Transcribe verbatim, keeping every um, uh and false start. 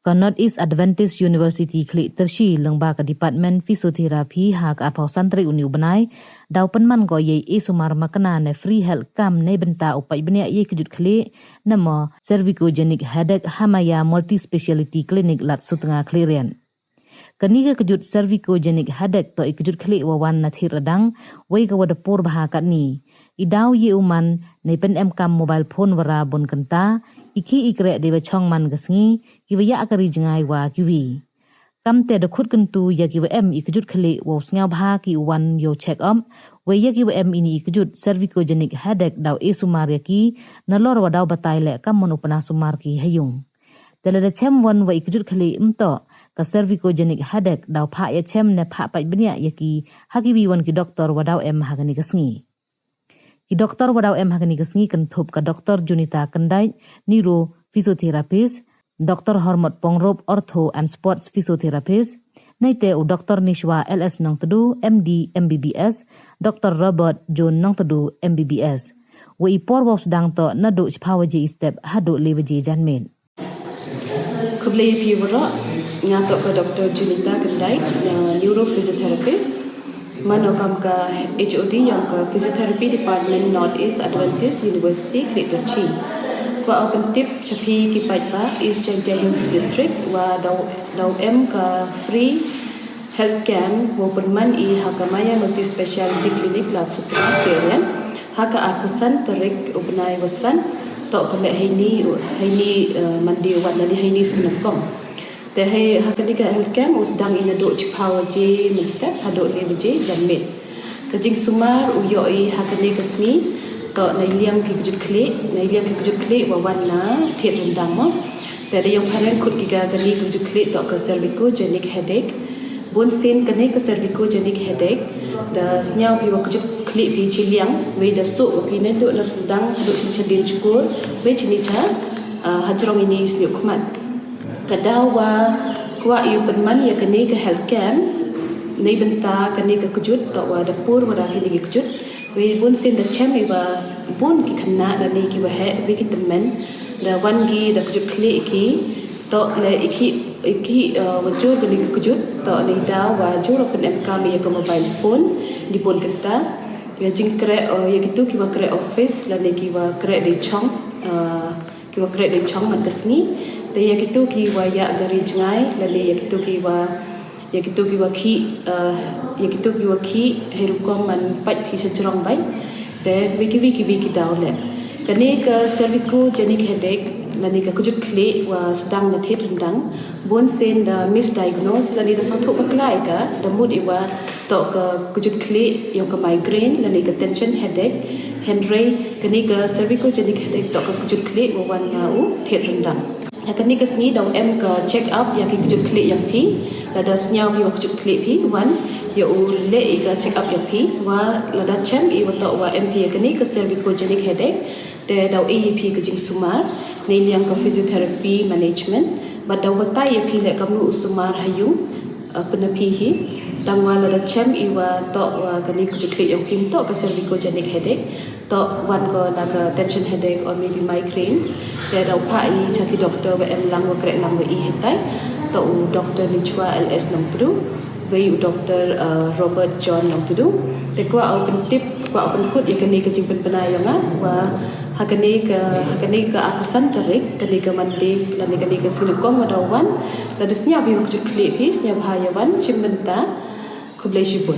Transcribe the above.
Ka North East Adventist University Khlieh Tyrshi lyngba ka Department Physiotherapy ha ka arphaw san tarik uni u bnai, daw pynman ko yei e sumar makna ne free health camp neibynta u pait bniah yei kjut khlieh, namo cervicogenic headache, ha Maya Multispeciality Clinic, Lad Sutnga, Khliehriat. Kani ka kjut cervicogenic headache toh i kjut khlieh wa wan na thied ryndang, wei ka wa da pur bha katni. I daw yei u man, nei pynemkam mobile phone wa ra bun kynta, i khih i kreh dei wa chong man ka sngi, ki wa yah ka ri jngai wa ki wi. Kamte da khut kyntu ya ki wa em i kjut khlieh wow sngewbha ki u wan yow check up, wei ya ki wa em ini i kjut cervicogenic headache daw e sumar ya ki, nalor wa daw batai leh kammon u pynah sumar ki ha yung. Te lada chem wan wa i kjut khlieh ym toh, ka cervicogenic headache daw phah ya chem ne phah pait bniah ya ki ha ki wi wan ki doktor wa daw em ha kani ka sngi. Ki doktor wa daw em ha kani ka sngi kynthup ka Doktor Junita Kyndait, neurophysiotherapist, Doktor Hormot Pongrup, ortho and sports physiotherapist, neite u Doktor Nishwa L S Nongtdu, M D, M B B S, Doktor Robert John Nongtdu, M B B S. Wa i por wow sdang toh naduh chiphaw waje i step haduh le waje janmiet. Khublei phi waroh, nga toh ka Doktor Junita Kyndait, uh, neurophysiotherapist. Man o kam ka H O D yong ka Physiotherapy Department, North East Adventist University, Khlieh Tyrshi. Kwah o pyntip cha phi ki paidbah East Jaintia Hills District wa daw, daw em ka free health camp wow pynman i ha ka Maya Multispeciality Clinic, Lad Sutnga, Khliehriat, ha ka arphaw san tarik u bnai wa san, toh ka leh heini, heini, uh, Monday wan, lane heini Sngi Nyngkong. Te hei ha kani ka health camp u sdang i naduh chiphaw waje mynstep haduh le waje janmiet. Ka jingsumar u yoh i ha kani ka sngi, toh neiliang ki kjut khlieh, neiliang ki kjut khlieh wa wan na thied ryndang mo. Te da yong phareng khut ki ka kani ka kjut khlieh toh ka cervicogenic headache. Bun sien kani ka cervicogenic headache da sniaw phi wa kjut khlieh phi chiliang, wei da suh wa phi naduh na ryndang, haduh chini cha dien chkur, wei chini cha, uh, hajrong ini sniuh khmat. Ka daw wa kwah i u pynman ya kani ka health camp neibynta kani ka kjut toh wa da pur wa ra kini ki kjut. Wei bun sien da chem i wa bun ki khynnah lane ki waheh, wei ki tymmen, da wan ki da kjut khlieh ki, toh le i khih, i khih, uh, wa jur kani ka kjut, toh neidaw wa jur o pynemkam ya ka mobile phone di bun kynta. Ya jingkreh, uh, ya kitu ki wa kreh office lane ki wa kreh dei chong, uh, ki wa kreh dei chong man ka sngi. Te ya kitu ki wa yah ka ri jngai, lane ya kitu ki wa, ya kitu ki wa khih, uh, ya kitu ki wa khih hei rukom man pait phi cha jrong bait. Te wei ki wi ki wi ki daw le. Kani ka cervicogenic headache, lane ka kjut khlieh wa sdang na thied ryndang, bun sien da misdiagnose lane da sngewthuh bakla i ka, da mut i wa toh ka kjut khlieh yong ka migraine lane ka tension headache. Hynrei kani ka cervicogenic headache toh ka kjut khlieh wa wan na u thied ryndang. Ha kani ka sngi daw em ka check up ya ki kjut khlieh yong phi. Lada sniaw phi wa kjut khlieh phi, wan ya u leh i ka check up yong phi. Wa lada chem i wa toh wa em phi ya kani ka cervicogenic headache, te daw e ya phi ka jingsumar neiliang ka physiotherapy management. Bad daw batai ya phi le kamnu u sumar ha yung, uh, pynaphi hi. Tang wa lada chem i wa toh wa kani ka kjut khlieh yong phi ym toh ka cervicogenic headache, toh wan ko na ka tension headache or maybe migraines. Te daw phah i cha ki doktor wa em lang, wa kreh lang wa i hitai. Toh u Doktor Lichwa L S Nongtdu, wei u Doktor, uh, Robert John Nongtdu. Te kwah o pyntip, kwah o pynkut ya kani ka jingpynbna yong nga wa ha kani ka, ha kani ka arphaw san tarik, kani ka Monday, lane kani ka Sngi Nyngkong wa daw wan, lada sniaw phi wa kjut khlieh phi, sniawbha ya wan chimbynta. Khublei chibun.